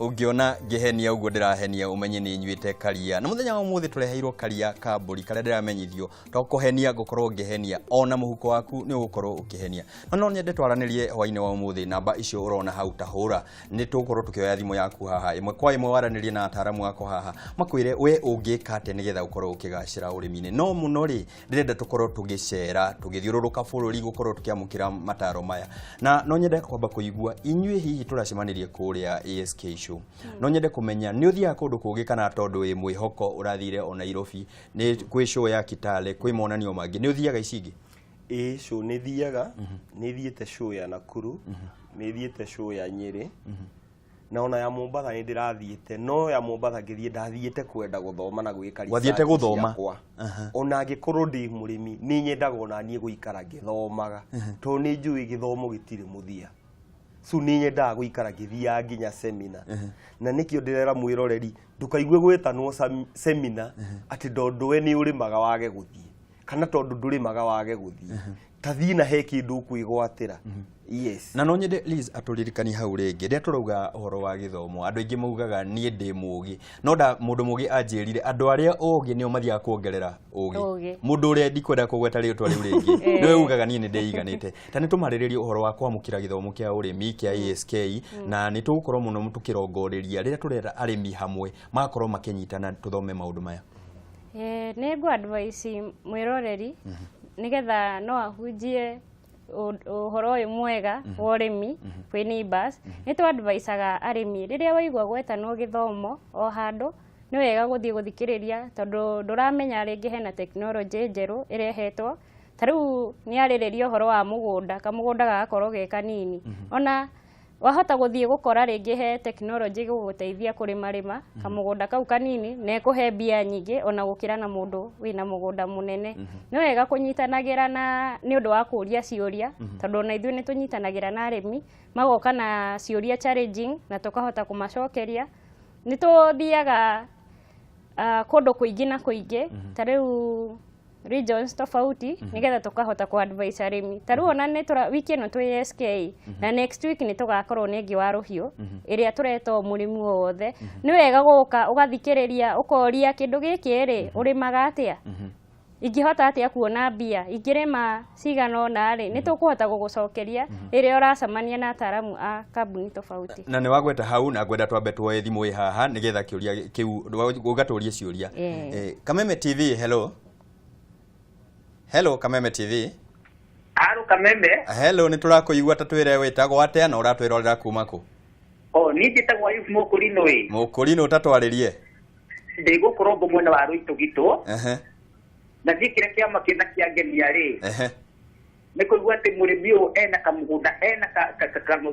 Ũngĩona ngĩhenia ũguo ndĩrahenia, ũmenye nĩ nyuĩte karia. Na mũthenya wa ũmũthĩ tũreheirwo karia ka mbũri karĩa ndĩramenyithio to kũhenia ngũkorwo ngĩhenia, ona mũhuko waku nĩ ũgũkorwo ũkĩhenia. No no nyende twaranĩrie hwainĩ wa ũmũthĩ. Namba icio ũrona hau tahũra, nĩ tũgũkorwo tũkĩoya thimũ yaku haha ĩmwe kwa ĩmwe, waranĩrie na ataaramu akwa haha, makwĩre we ũngĩka atĩa nĩgetha ũkorwo ũkĩgacĩra ũrĩmi-inĩ. No mũno rĩ, ndĩrenda tũkorwo tũgĩcera tũgĩthiũrũrũka bũrũri, gũkorwo tũkĩamũkĩra mataro maya. Na no nyende kwamba kũigua inyuĩ, hihi tũracemanirie kũrĩa ASK show, no nyende kũmenya nĩ ũthiaga kũndũ kũngĩ kana tondũ wĩ mwĩhoko ũrathire o Nairobi, nĩ kwĩ show ya Kitale, kwĩ monanio mangĩ, nĩ ũthiaga ici ingĩ? Ĩĩ, show nĩ thiaga. Nĩ thiĩte show ya Nakuru, nĩ thiĩte show ya Nyĩrĩ, na ona ya Mombatha nĩ ndĩrathiĩte. No ya Mombatha ngĩthiĩ, ndathiĩte kwenda gũthoma na gwĩka Wathiĩte research gũthoma? ciakwa. Ona angĩkorwo ndĩ mũrĩmi, nĩ nyendaga ona niĩ gũikara ngĩthomaga, tondũ nĩ njũĩ gĩthomo gĩtirĩ mũthia. So nĩ nyendaga gũikara ngĩthiaga nginya semina, na nĩkĩo ndĩrera mwĩroreri ndũkaigue gwĩtanwo semina atĩ tondũ we nĩ ũrĩmaga wage gũthiĩ, kana tondũ ndũrĩmaga wage gũthiĩ. Ta thiĩ na he kĩndũ ũkwĩgwatĩra, yes. Na no nyende Liz atũririkanie hau rĩngĩ rĩrĩa tũrauga ũhoro wa gĩthomo. Andũ aingĩ maugaga niĩ ndĩ mũgĩ, no nda mũndũ mũgĩ anjĩrire andũ arĩa ogĩ nĩo mathiaga kuongerera ũgĩ. Ũgĩ. Mũndũ ũrĩa ndikwenda kũgweta rĩtwa rĩu rĩngĩ nĩwe ugaga niĩ nĩ ndĩiganĩte. Ta nĩ tũmarĩrĩrie ũhoro wa kwamũkĩra gĩthomo kĩa ũrĩmi kĩa ASK, na nĩ tũgũkorwo mũno tũkĩrongoreria rĩrĩa tũrera arĩmi hamwe magakorwo makĩnyitana tũthome maũndũ maya. Nĩ ngũ advice mwĩroreri nĩgetha no ahunjie ũhoro ũyũ mwega wa ũrĩmi kwĩ neighbors. Nĩ tũ advisaga arĩmi, rĩrĩa waigua gwetanwo gĩthomo o handũ, nĩ wega gũthiĩ gũthikĩrĩria, tondũ ndũramenya rĩngĩ hena tekinoronjĩ njerũ ĩrehetwo. Ta rĩu nĩ arĩrĩria ũhoro wa mũgũnda, kamũgũnda gagakorwo ge kanini, ona wahota gũthiĩ gũkora rĩngĩ he tekinoronjĩ ĩgũgũteithia kũrĩma rĩma kamũgũnda kau kanini na ĩkũhe mbia nyingĩ ona gũkĩra na mũndũ wĩna mũgũnda mũnene. Nĩ wega kũnyitanagĩra na nĩ ũndũ wa kũria ciũria, tondũ ona ithuĩ nĩ tũnyitanagĩra na arĩmi, magoka na ciũria challenging na tũkahota kũmacokeria. Nĩ tũthiaga kũndũ kũingĩ na kũingĩ, ta rĩu regions tofauti, nĩgetha tũkahota ku advise arĩmi. Ta rĩu ona nĩ tũra wiki ĩno twĩ SK, na next week nĩ tũgakorwo nĩ ĩngĩ wa rũhiũ ĩrĩa tũreta o mũrĩmi o wothe. Nĩ wega gũka ũgathikĩrĩria, ũkoria kĩndũ gĩkĩ rĩ, ũrĩmaga atĩa, ingĩhota atĩa kuona mbia ingĩrĩma cigana ũna rĩ? Nĩ tũkũhota gũgũcokeria rĩrĩa ũracemania na ataaramu a kambuni tofauti. Na nĩ wagweta hau, na ngwenda twambe tuoe thimũ ĩ haha nĩgetha kĩũria kĩu ũgatũrie ciũria. Kameme TV, hello, hello, Kameme TV. Aro Kameme. Hello, nĩ tũrakũigua. Ta twĩre wĩtagwo atĩa na ũratwĩrorera kuma kũ? O niĩ njĩtagwo Ayub Mũkũrinũ ĩ. Mũkũrinũ, tatwarĩrie. Ndĩ gũkũ Rongo mwena wa Rũitũgitũ. Na niĩ kĩrĩa kĩama kĩna kĩangenia rĩ, nĩ kũigua atĩ mũrĩmi ũyũ ena kamũgũnda, ena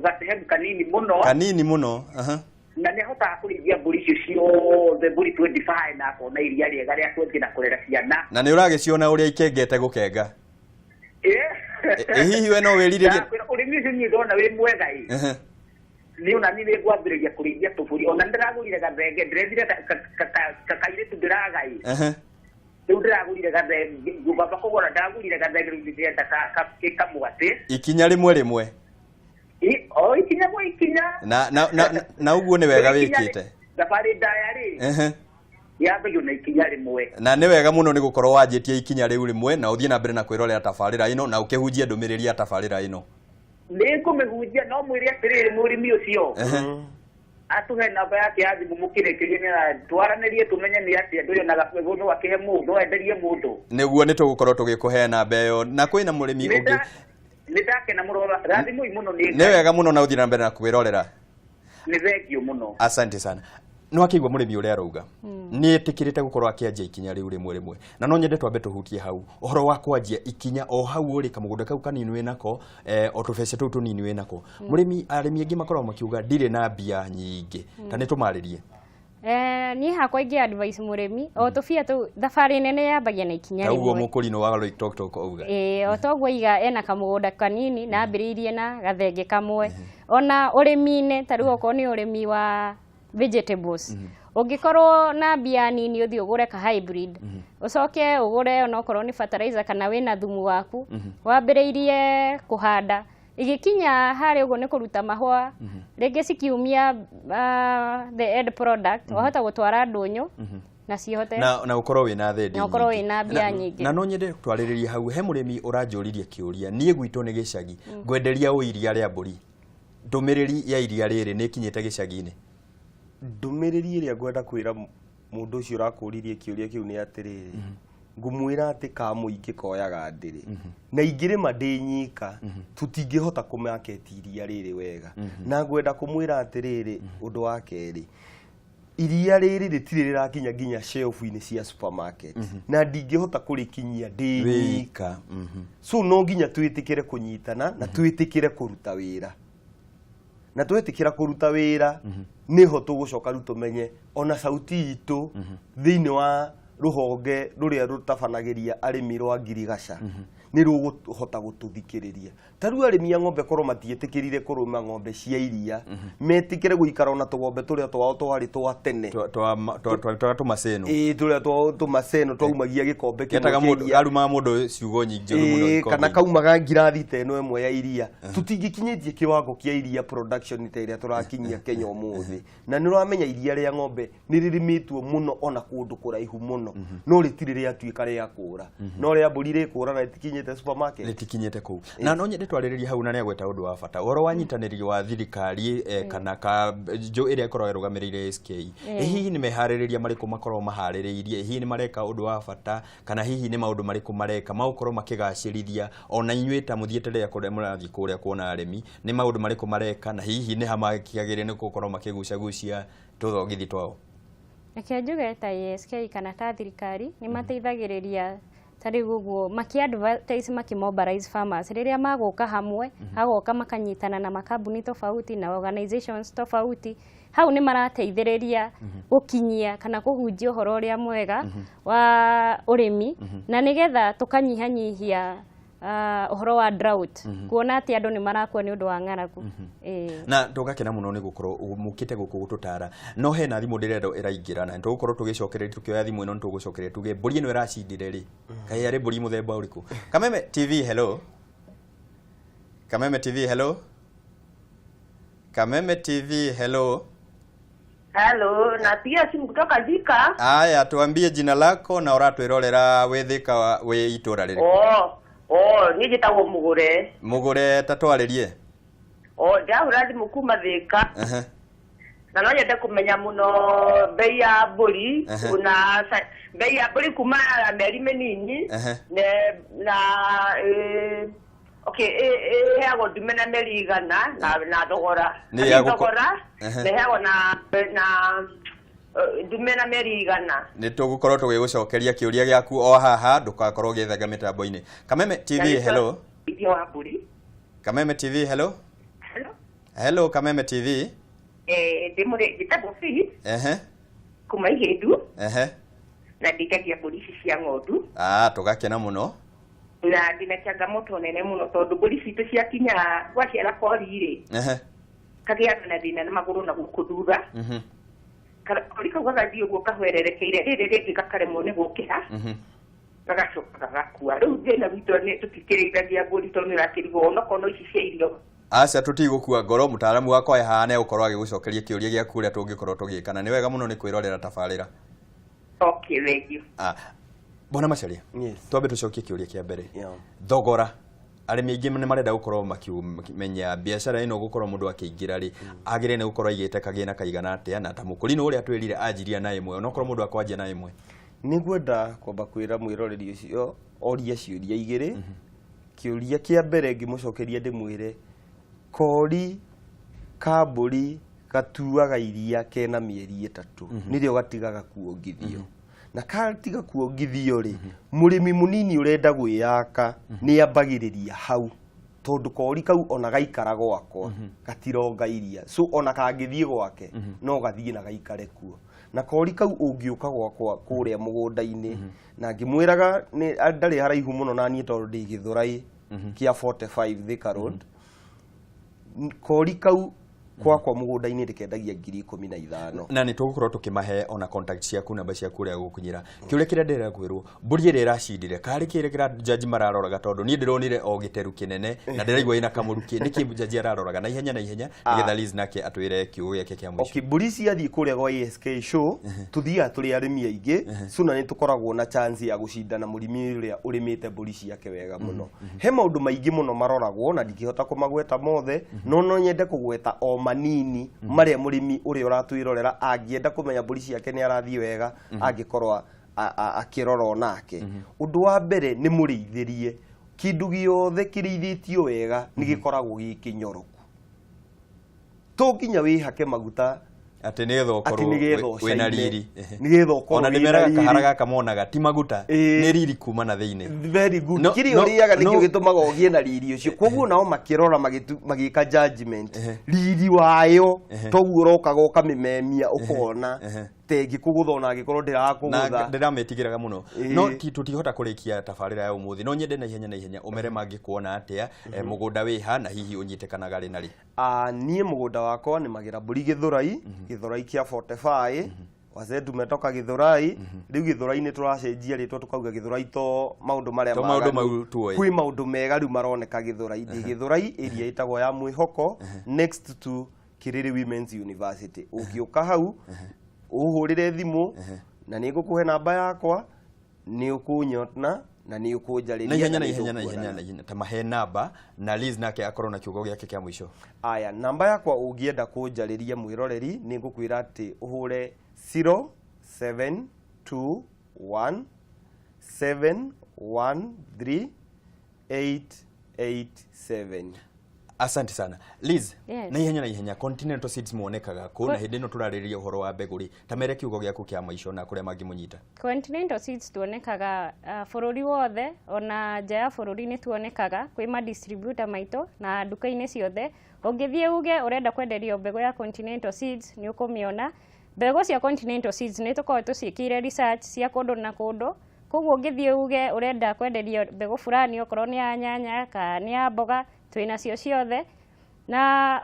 gasehemu kanini mũno. Kanini mũno, aha. Na nĩ ahotaga kũrĩithia mbũri icio ciothe, mbũri 25, na akona iria rĩega rĩa kwendia na kũrera ciana. Na nĩ ũragĩciona ũrĩa ikengete gũkenga. Ĩ hihi we no wĩrirĩrie? Ndakwĩra ũrĩmi ũcio niĩ ndona wĩ mwega ĩ. Nĩ ona niĩ nĩ ngwambĩrĩria kũrĩithia tũbũri. Ona nĩ ndĩragũrire gathenge, ndĩrethire kairĩtu ndĩraga ĩ. Rĩu ndĩragũrire gathenge, ngwamba kũgũra, ndagũrire gathenge, rĩu ndĩrenda kamwatĩ. Ikinya rĩmwe rĩmwe. O ikinya gwa ikinya. Na ũguo nĩ wega wĩkĩte. Thabarĩ ndaya rĩ, yambagio na ikinya rĩmwe. Na nĩ wega mũno nĩ gũkorwo wanjĩtie ikinya rĩu rĩmwe, na ũthiĩ na mbere na kwĩrorera tabarĩra ĩno na ũkĩhunjie ndũmĩrĩri ya tabarĩra ĩno. Nĩ ngũmĩhunjia, no mwĩre atĩrĩrĩ, mũrĩmi ũcio atũhe namba yake ya thimũ mũkĩrĩkĩrie, nĩ twaranĩrie tũmenye nĩ atĩa ndũrĩ na gabegũ no akĩhe mũndũ, no enderie mũndũ. Nĩguo nĩ tũgũkorwo tũgĩkũhe namba ĩyo, na kwĩna mũrĩmi Nĩ ũngĩ. Nĩ ndakena mũno, rathimũi mũno nĩ Nĩ Ngai. wega mũno, na ũthiĩ na mbere na kwĩrorera. Nĩ thengiũ mũno. Asante sana. Nĩ wakĩigua mũrĩmi ũrĩa arauga, nĩ etĩkĩrĩte gũkorwo akĩanjia ikinya rĩu rĩmwe rĩmwe, na no nyende twambe tũhutie hau ũhoro wa kwanjia ikinya o hau ũrĩ kamũgũnda kau kanini wĩnako, o tũbeca tũu tũnini wĩnako. Mũrĩmi, arĩmi aingĩ makoragwo makiuga ndirĩ na mbia nyingĩ. Ta nĩ tũmarĩrie. Niĩ hakwa ingĩ advice mũrĩmi, o tũbia tũu, thabarĩ nene yambagia na ikinya Ta ũguo rĩmwe. Mũkũrinũ wa Loitoktok auga. Ĩĩ, o toguo aiga ena kamũgũnda kanini na ambĩrĩirie na gathenge kamwe. Ona ũrĩmi-inĩ, ta rĩu okorwo nĩ ũrĩmi wa vegetables, ũngĩkorwo na mbia nini, ũthiĩ ũgũre ka hybrid, ũcoke ũgũre onokorwo nĩ fertilizer kana wĩna thumu waku, wambĩrĩirie kũhanda. Igĩkinya harĩa ũguo nĩ kũruta mahũa, rĩngĩ cikiumia the end product, wahota gũtwara ndũnyũ na cihote na ukorwo wina thendi Na ũkorwo nyingĩ. wĩna mbia nyingĩ. Na no nyende twarĩrĩria hau he mũrĩmi ũranjũririe kĩũria, niĩ gwitũ nĩ gĩcagi, ngwenderia ũ iria rĩa mbũri, ndũmĩrĩri ya iria rĩrĩ nĩ ĩkinyĩte gĩcagi-inĩ? Ndũmĩrĩri ĩrĩa ngwenda kwĩra mũndũ ũcio ũrakũririe kĩũria kĩu nĩ atĩrĩrĩ, ngũmwĩra atĩ ka mũingĩ koyaga ndĩrĩ na ingĩrĩma ndĩ nyika, tũtingĩhota kũmaketi iria rĩrĩ wega. Na ngwenda kũmwĩra atĩrĩrĩ, ũndũ wa kerĩ, iria rĩrĩ rĩtirĩ rĩrakinya nginya shelf-inĩ cia supermarket, na ndingĩhota kũrĩkinyia ndĩ nyika. Wĩika. So no nginya twĩtĩkĩre kũnyitana na twĩtĩkĩre kũruta wĩra, na twetĩkĩra kũruta wĩra nĩho tũgũcoka rĩu tũmenye ona sauti itũ thĩinĩ wa rũhonge rũrĩa rũtabanagĩria arĩmi rwa ngirigaca nĩ rũgũhota gũtũthikĩrĩria. Ta rĩu arĩmi a ng'ombe korwo matiĩtĩkĩrire kũrũma ng'ombe cia iria, metĩkĩre gũikara ona tũgombe tũrĩa twao twarĩ twa tene, Twa tũmacĩnũ. Ĩĩ, tũrĩa twao tũmaceno twaumagia gĩkombe kĩmwe Getaga kĩa mũndũ iria. arumaga mũndũ ciugo nyingĩ njũru mũno Ĩĩ, gĩkombe-inĩ. Kana kaumaga ngirathi ta ĩno ĩmwe ya iria, tũtingĩkinyĩtie kĩwango kĩa iria production ta ĩrĩa tũrakinyia Kenya ũmũthĩ. Na nĩ ũramenya iria rĩa ng'ombe nĩ rĩrĩmĩtwo mũno ona kũndũ kũraihu mũno, no rĩtirĩ rĩatuĩka rĩa kũra, no rĩa mbũri rĩkũra na rĩtikinyĩte supermarket. Rĩtikinyĩte kũu. Na no nyende twarĩrĩria hau, na nĩagweta ũndũ wa bata, ũhoro wa nyitanĩri wa thirikari, kana ka njũ ĩrĩa ĩkoragwo ĩrũgamĩrĩire SK. Hihi nĩ meharĩrĩria marĩkũ makoragwo maharĩrĩirie? Hihi nĩ mareka ũndũ wa bata, kana hihi nĩ maũndũ marĩkũ mareka magũkorwo makĩgacĩrithia ona inyuĩ ta mũthiĩte rĩrĩa kũrĩa mũrathiĩ kũrĩa kuona arĩmi? Nĩ maũndũ marĩkũ mareka, na hihi nĩ ha makĩagĩrĩire nĩ gũkorwo makĩgucagucia tũthogithi twao? Reke njuge ta ASK kana ta thirikari nĩ mateithagĩrĩria, ta rĩu ũguo maki-advertise, maki-mobilize farmers rĩrĩa magũka hamwe, agoka makanyitana na makambuni tofauti na organizations tofauti. Hau nĩ marateithĩrĩria gũkinyia kana kũhunjia ũhoro ũrĩa mwega wa ũrĩmi, na nĩgetha tũkanyihanyihia ũhoro wa drought, kuona atĩ andũ nĩ marakua nĩ ũndũ wa ng'aragu. Ĩĩ. Na tũgakena mũno nĩ gũkorwo mũkĩte gũkũ gũtũtara, no hena thimũ ndĩrenda ĩraingĩra, na nĩtũgũkorwo tũgĩcokereria tũkĩoya thimũ ĩno. Nĩtũgũcokereria tuge mbũri ĩno ĩracindire rĩ, kaĩ arĩ mbũri mũthemba ũrĩkũ? Kameme TV, hello. Kameme TV, hello. Kameme TV, hello. Halo, napiga simu kutoka Thika. Aya, tuambie jina lako na ũratwĩrorera wĩ Thika, wĩ itũra rĩrĩkũ? Oh, niĩ njĩtagwo Mũgũre. Mũgũre, ta twarĩrie. Oh, ndahũra thimũ kuma Thika. Na no nyende kũmenya mũno bei ya mbũri na bei ya mbũri kuma mĩeri mĩnini na okay, ĩheagwo ndume na mĩeri igana na thogora. Nĩ ya Thogora na ĩheagwo na ndume na mĩeri igana. Nĩ tũgũkorwo tũgĩgũcokeria kĩũria gĩaku o haha, ndũgakorwo ũgĩthenga mĩtambo-inĩ. Kameme TV, hello. Irio wa mbũri. Kameme TV, hello. Hello. Hello, Kameme TV. Ndĩmũrĩ njĩtagwo Faith kuma Ihĩndu na ndĩithagia mbũri ici cia ng'ondu. Ah, tũgakena mũno. Na ndĩna changamoto nene mũno tondũ mbũri citũ ciakinya gwaciara kori rĩ, kagĩaga na thĩna na magũrũ na gũkũ thutha. Kori kau gagathiĩ ũguo kahwererekeire, rĩrĩ rĩngĩ gakaremwo nĩ gũkĩra, gagacoka gagakua. Rĩu thĩna witũ nĩ tũtikĩrĩithagia mbũri tondũ nĩ ũrakĩrigwo onokorwo no ici cia irio. Aca, tũtigũkua ngoro, mũtaaramu wakwa e haha nĩegũkorwo agĩgũcokeria kĩũria gĩaku ũrĩa tũngĩkorwo tũgĩka, na nĩ wega mũno nĩ kwĩrorera tabarĩra. Okay, thank you. Ah, Bwana Macharia, Yes. twambe tũcokie kĩũria kĩa mbere. Yeah. Thogora, arĩmi aingĩ nĩ marenda gũkorwo makĩmenya biacara ĩno gũkorwo mũndũ akĩingĩra rĩ, agĩrĩire nĩ gũkorwo aigĩte kagĩna kaigana atĩa, na ta mũkũrinũ ũrĩa twĩrire anjiria na ĩmwe, onokorwo mũndũ akwanjia na ĩmwe. Nĩ ngwenda kwamba kwĩra mwĩroreri ũcio orie ciũria igĩrĩ. Kĩũria kĩa mbere ngĩmũcokeria ndĩmwĩre kori ka mbũri gatuaga iria kena mĩeri 3, nĩrĩo gatigaga kuongithio. Na katiga kuongithio rĩ, mũrĩmi mũnini ũrenda gwĩyaka nĩ ambagĩrĩria hau, tondũ kori kau ona gaikara gwakwa gatironga iria, so ona kangĩthiĩ gwake no gathiĩ na gaikare kuo. Na kori kau ũngĩũka gwakwa kũrĩa mũgũnda-inĩ, na ngĩmwĩraga nĩ ndarĩ haraihu mũno na niĩ tondũ ndĩ Gĩthũrai kĩa 45 Thika Road, kori kau. Kwakwa mũgũnda-inĩ ndĩkendagia 15,000. Na nĩ tũgũkorwo tũkĩmahe ona contact ciaku, namba ciaku ũrĩa gũkinyĩra. Kĩũria kĩrĩa ndĩrenda kwĩrwo, mbũri ĩrĩa ĩracindire karĩ kĩrĩa kĩra jaji mararoraga? Tondũ niĩ ndĩronire o gĩteru kĩnene na ndĩraigua ĩna kamũrukĩ. Nĩkĩ jaji araroraga? Na ihenya na ihenya, nĩgetha Liz nake atwĩre kiugo gĩake kĩa mũico. Okay, mbũri ciathiĩ kũrĩa gwa ASK show, tũthiaga tũrĩ arĩmi aingĩ, so na nĩ tũkoragwo na chance ya gũcindana mũrĩmi ũrĩa ũrĩmĩte mbũri ciake wega mũno. He maũndũ maingĩ mũno maroragwo na ndingĩhota kũmagweta mothe, no no nyende kũgweta o manini marĩa mũrĩmi ũrĩa ũratwĩrorera angĩenda kũmenya mbũri ciake nĩ arathiĩ wega angĩkorwo akĩrora onake. Ũndũ wa mbere nĩ mũrĩithĩrie. Kĩndũ gĩothe kĩrĩithĩtio wega nĩ gĩkoragwo gĩ kĩnyoroku. To nginya wĩhake maguta atĩ nĩgetha atĩ ũkorwo nĩgetha wĩna ũcaine, riri. Nĩgetha ũkorwo Ona wĩna nĩmeraga riri. kahara gaka monaga ti maguta, nĩ riri kuma na thĩinĩ. Very good. Kĩrĩa ũrĩaga nĩkĩo gĩtũmaga ũgĩe na riri ũcio. Koguo nao makĩrora, magĩka judgment riri wayo, toguo ũrokaga ũkamĩmemia ũkona tengĩkũgũtha ona angĩkorwo Na ndĩrakũgũtha. Ndĩramĩtigĩraga mũno. No ti tũtihota kũrĩkia tabarĩra ya ũmũthĩ. No nyende na ihenya na ihenya ũmere mangĩkuona atĩa, mũgũnda wĩha na hihi ũnyitĩkanaga rĩ na rĩ. Ah, niĩ mũgũnda wakwa nĩ magĩra mbũri Gĩthũrai, Gĩthũrai kĩa 45. Wazee tumetoka Gĩthũrai, rĩu Gĩthũrai nĩ tũracenjia rĩtwa tũkauga Gĩthũrai to maũndũ marĩa To maũndũ maganu. mau tuoĩ. Kwĩ maũndũ mega rĩu maroneka Gĩthũrai. Ndĩ Gĩthũrai area ĩtagwo ya Mwĩhoko, next to Kiriri Women's University. Ũngĩũka hau ũhũrĩre thimũ na nĩ ngũkũhe namba yakwa, nĩ ũkũnyona na nĩ ũkũnjarĩria. Na ihenya na nĩ ihenya na ihenya tũkuonana. na ihenya, ta mahe namba na Liz nake akorwo na kiugo gĩake kĩa mũico. Aya, namba yakwa ũngĩenda kũnjarĩria, mwĩroreri, nĩ ngũkwĩra atĩ ũhũre 0721 713 887. Asante sana, Liz. Yes. Na ihenya na ihenya, Continental Seeds muonekaga kũ? Na hĩndĩ ĩno tũrarĩrĩria ũhoro wa mbegũ rĩ, ta mere kiugo gĩaku kĩa mũico na kũrĩa mangĩmũnyita. Continental Seeds tuonekaga bũrũri wothe, ona nja ya bũrũri nĩ tuonekaga kwĩ ma distributor maitũ na nduka-inĩ ciothe. Ũngĩthiĩ uge ũrenda kwenderio mbegũ ya Continental Seeds, nĩ ũkũmĩona. Mbegũ cia Continental Seeds nĩ tũkoragwo tũciĩkĩire research cia kũndũ na kũndũ, koguo ũngĩthiĩ uge ũrenda kwenderio mbegũ fulani, okorwo nĩ ya nyanya kana nĩ ya mboga, twĩnacio ciothe. Na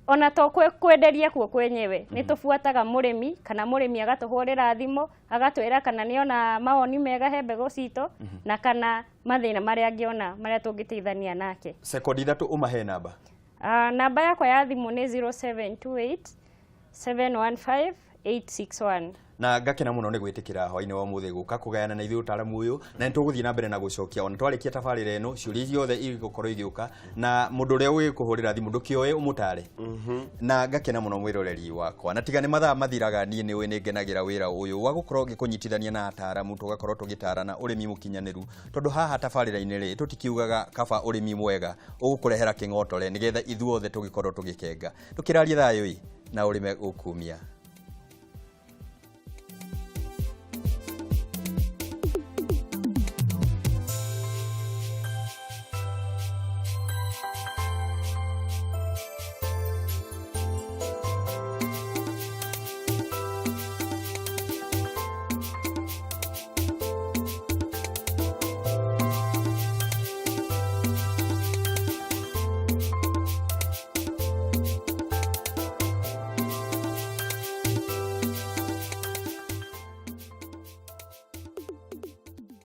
ona to kwenderia kuo kwenyewe, nĩ tũbuataga mũrĩmi kana mũrĩmi agatũhũrĩra thimũ agatwĩra kana nĩ ona mawoni mega he mbegũ citũ na kana mathĩna marĩa angĩona marĩa tũngĩteithania nake. Sekondi 3 ũmahe namba. Namba yakwa ya thimũ nĩ 0728 715 861. Na ngakena mũno nĩ gwĩtĩkĩra hwainĩ wa ũmũthĩ gũka kũgayana na ithuĩ ũtaaramu ũyũ, na nĩ tũgũthiĩ na mbere na gũcokia ona twarĩkia tabarĩra ĩno ciũria ciothe igũkorwo igĩũka, na mũndũ ũrĩa ũgĩkũhũrĩra thimũ ndũkĩoe ũmũtare. Na ngakena mũno, mwĩroreri wakwa, na tiga nĩ mathaa mathiraga, niĩ nĩ ũĩ nĩ ngenagĩra wĩra ũyũ wa gũkorwo ngĩkũnyitithania na ataaramu, tũgakorwo tũgĩtarana ũrĩmi mũkinyanĩru, tondũ haha tabarĩra-inĩ rĩ tũtikiugaga kaba ũrĩmi mwega ũgũkũrehera kĩng'otore, nĩgetha ithuothe tũgĩkorwo tũgĩkenga, tũkĩraria thayũ ĩ na ũrĩme gũkumia.